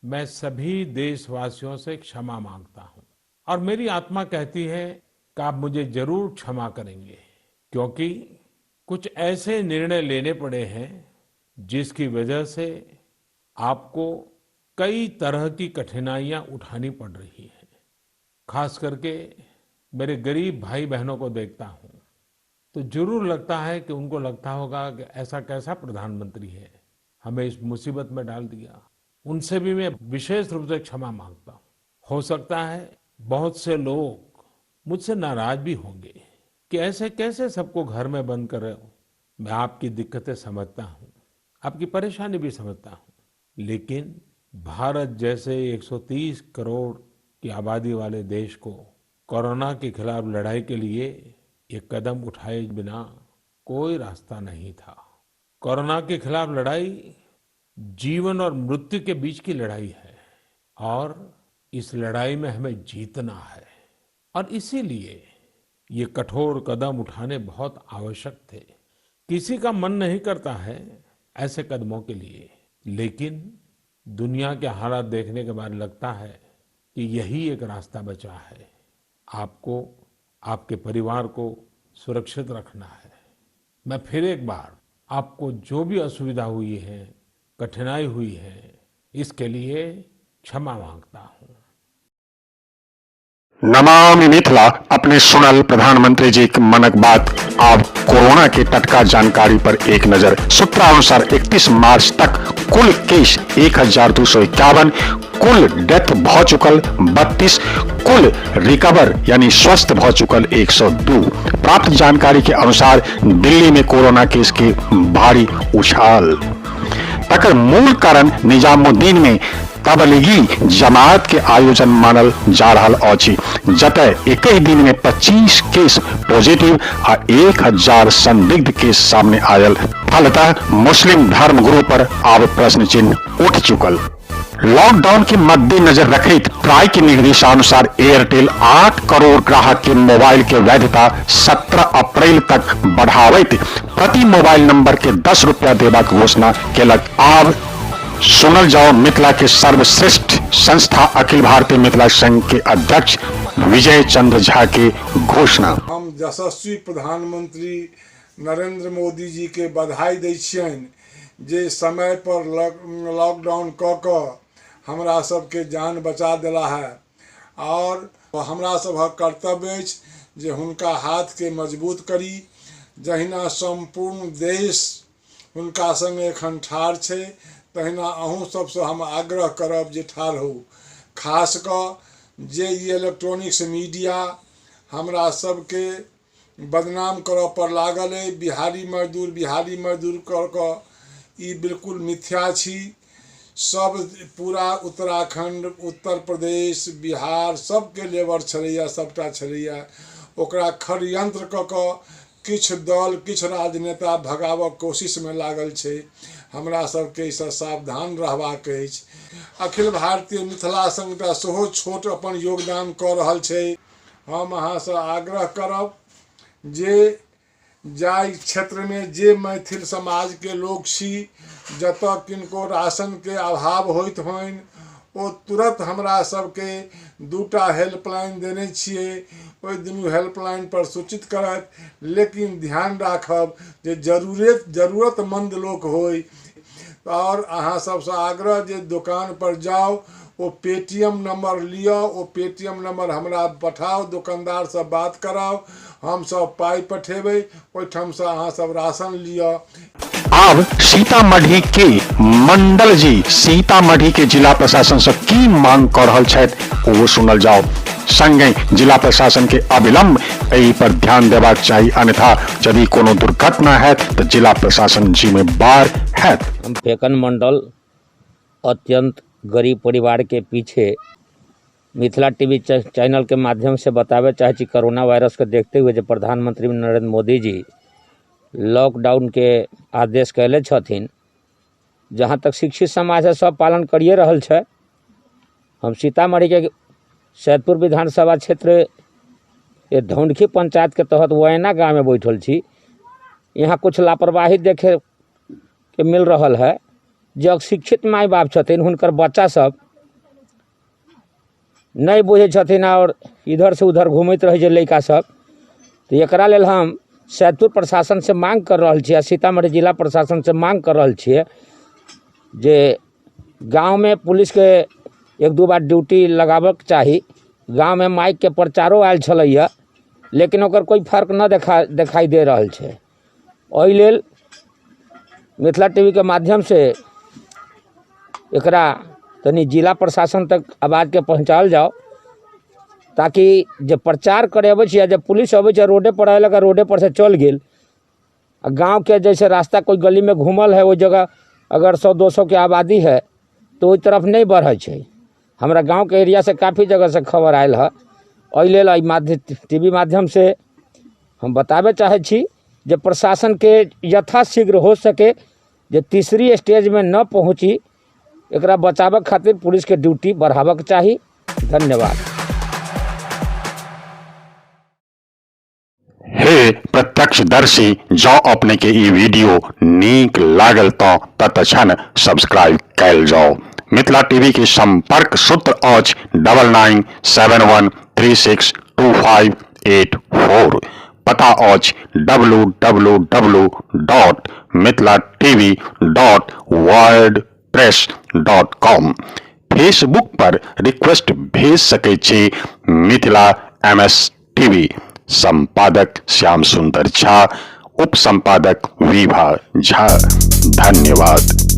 मैं सभी देशवासियों से क्षमा मांगता हूं और मेरी आत्मा कहती है कि आप मुझे जरूर क्षमा करेंगे, क्योंकि कुछ ऐसे निर्णय लेने पड़े हैं जिसकी वजह से आपको कई तरह की कठिनाइयां उठानी पड़ रही है। खास करके मेरे गरीब भाई बहनों को देखता हूं तो जरूर लगता है कि उनको लगता होगा कि ऐसा कैसा प्रधानमंत्री है, हमें इस मुसीबत में डाल दिया। उनसे भी मैं विशेष रूप से क्षमा मांगता हूं। हो सकता है बहुत से लोग मुझसे नाराज भी होंगे कि ऐसे कैसे सबको घर में बंद कर रहे हो। मैं आपकी दिक्कतें समझता हूं, आपकी परेशानी भी समझता हूं, लेकिन भारत जैसे 130 करोड़ की आबादी वाले देश को कोरोना के खिलाफ लड़ाई के लिए ये कदम उठाए बिना कोई रास्ता नहीं था। कोरोना के खिलाफ लड़ाई जीवन और मृत्यु के बीच की लड़ाई है और इस लड़ाई में हमें जीतना है और इसीलिए ये कठोर कदम उठाने बहुत आवश्यक थे। किसी का मन नहीं करता है ऐसे कदमों के लिए, लेकिन दुनिया के हालात देखने के बाद लगता है कि यही एक रास्ता बचा है। आपको, आपके परिवार को सुरक्षित रखना है। मैं फिर एक बार आपको जो भी असुविधा हुई है, कठिनाई हुई है, इसके लिए क्षमा मांगता हूं। नमामि मिथिला अपने सुनल प्रधानमंत्री जी के मनक बात। आब कोरोना के टटका जानकारी पर एक नजर। सूत्रानुसार 31 मार्च तक कुल केस 1251, कुल डेथ भ चुकल 32, कुल रिकवर यानी स्वस्थ भ चुकल 102। प्राप्त जानकारी के अनुसार दिल्ली में कोरोना केस के भारी उछाल, तकर मूल कारण निजामुद्दीन में तबलीगी जमात के आयोजन मानल जा रहल अछि, जतय एक ही दिन में 25 केस पॉजिटिव आ 1000 संदिग्ध केस सामने आयल। फलतः मुस्लिम धर्म गुरु पर आब प्रश्न चिन्ह उठ चुकल। लॉकडाउन के मद्देनजर रखैत ट्राई के निर्देशानुसार एयरटेल 8 करोड़ ग्राहक के मोबाइल के वैधता 17 अप्रैल तक बढ़ावैत प्रति मोबाइल नंबर के 10 रुपया देबाक घोषणा केलक। आब सुनल जाओ मिथिला के सर्वश्रेष्ठ संस्था अखिल भारतीय मिथिला संघ के अध्यक्ष विजय चंद्र झा के घोषणा। हम यशस्वी प्रधानमंत्री नरेंद्र मोदी जी के बधाई दै छियनि जे समय पर लॉकडाउन कऽ कऽ हमरा सबके जान बचा देला है और हमरा सभक कर्तव्य अछि जे हुनका हाथके मजबूत करी। जहिना सम्पूर्ण देश हुनका संगे एखन ठाढ़ छै तहिना अहूँ सबसँ हम आग्रह करब जे ठाढ़ होउ। खास कऽ जे ई इलेक्ट्रॉनिक्स मीडिया हमरा सबके बदनाम करऽ पर लागल अइ, बिहारी मजदूर बिहारी मजदूर कऽ कऽ, ई बिल्कुल मिथ्या छी। सब पूरा उत्तराखण्ड, उत्तर प्रदेश, बिहार सबके लेबर छलैया, सबटा छलैया। ओकरा षड्यंत्र कऽ कऽ किछु दल, किछु राजनेता भगाबऽ कोशिशमे लागल छै। हमरा सबके एहिसँ सावधान रहबाक अछि। अखिल भारतीय मिथिला संघ टा सेहो छोट अपन योगदान कऽ रहल छै। हम अहाँसँ आग्रह करब जे जाहि क्षेत्रमे जे मैथिल समाजके लोक छी, जतऽ किनको राशनके अभाव होइत होइन, ओ तुरत हमरा सबके दूटा हेल्पलाइन देने छियै, ओहि दुनू हेल्पलाइन पर सूचित करथि। लेकिन ध्यान राखब जे जरूरतमन्द लोक होइ। आओर अहाँ सबसँ आग्रह जे दोकान पर जाउ, ओ पेटीएम नंबर लिअ, ओ पेटीएम नंबर हमरा पठाउ, दोकानदारसँ बात कराउ, हमसब पाइ पठेबै, ओहिठामसँ अहाँ सब राशन लिअ। आब सीतामढ़ी के मंडल जी सीतामढ़ी के जिला प्रशासन से की मांग क रहल छथि ओ सुनल जाओ। संगहि जिला प्रशासन के अविलंब एहि पर ध्यान देबाक चाही, अन्यथा यदि कोनो दुर्घटना हैत त जिला प्रशासन जिम्मेवार हैत। हम फेकन मंडल अत्यंत गरीब परिवार के पीछे मिथिला टीवी चैनल के माध्यम से बतावे चाहे छी, कोरोना वायरस के देखते हुए जो प्रधानमंत्री नरेंद्र मोदी जी लॉकडाउन के आदेश कैले छथिन, जहाँ तक शिक्षित समाज है सब पालन करिए रहल छै। हम सीतामढ़ी के सैदपुर विधानसभा क्षेत्र ये धौंडखी पंचायत के तहत वैना गाँव में बैठल छी। यहाँ कुछ लापरवाही देखे के मिल रहल है। जे अशिक्षित माय बाप छथिन हुनकर बच्चा सब नहि बुझै छथिन आओर इधरसँ उधर घुमैत रहै छै लड़िका सब। तऽ एकरा लेल हम सैदपुर प्रशासनसँ माँग कर रहल छी आ सीतामढ़ी जिला प्रशासनसँ माँग कर रहल छियै जे गाँवमे पुलिसके एक दू बार ड्यूटी लगाबऽके चाही। गाँवमे माइकके प्रचारो आयल छलैया, लेकिन ओकर कोइ फर्क नहि देखाइ दे रहल छै। एहि लेल मिथिला टीवीके माध्यमसँ एकरा तनि जिला प्रशासन तक आवाजके पहुँचाओल जाउ, ताकि जे प्रचार करे अबै छै आ जे पुलिस अबै छै रोडे पर अयलक आ रोडे पर से चलि गेल। आ गाँवके जैसे रास्ता कोइ गलीमे घूमल है, ओहि जगह अगर 100-200 के आबादी है तऽ ओहि तरफ नहि बढ़ै छै। हमरा गाँवके एरियासँ काफी जगहसँ खबर आयल हँ। एहि लेल एहि माध्यम टीवी माध्यमसँ हम बताबय चाहै छी जे प्रशासनके यथाशीघ्र हो सके जे तीसरी स्टेजमे न पहुँची, एकरा बचाबऽ खातिर पुलिसके ड्यूटी बढ़ाबऽके चाही। धन्यवाद। हे प्रत्यक्षदर्शी, जँ अपने के ई वीडियो नीक लागल तऽ तत्क्षण सब्सक्राइब कयल जाउ। मिथिला टीवी के संपर्क सूत्र अछि 9971362584। पता अछि W W W dot Mithila TV dot wordpress dot com. Facebook पर रिक्वेस्ट भेज सकै छी मिथिला एम एस टीवी। संपादक श्याम सुंदर झा, उप संपादक विभा झा। धन्यवाद।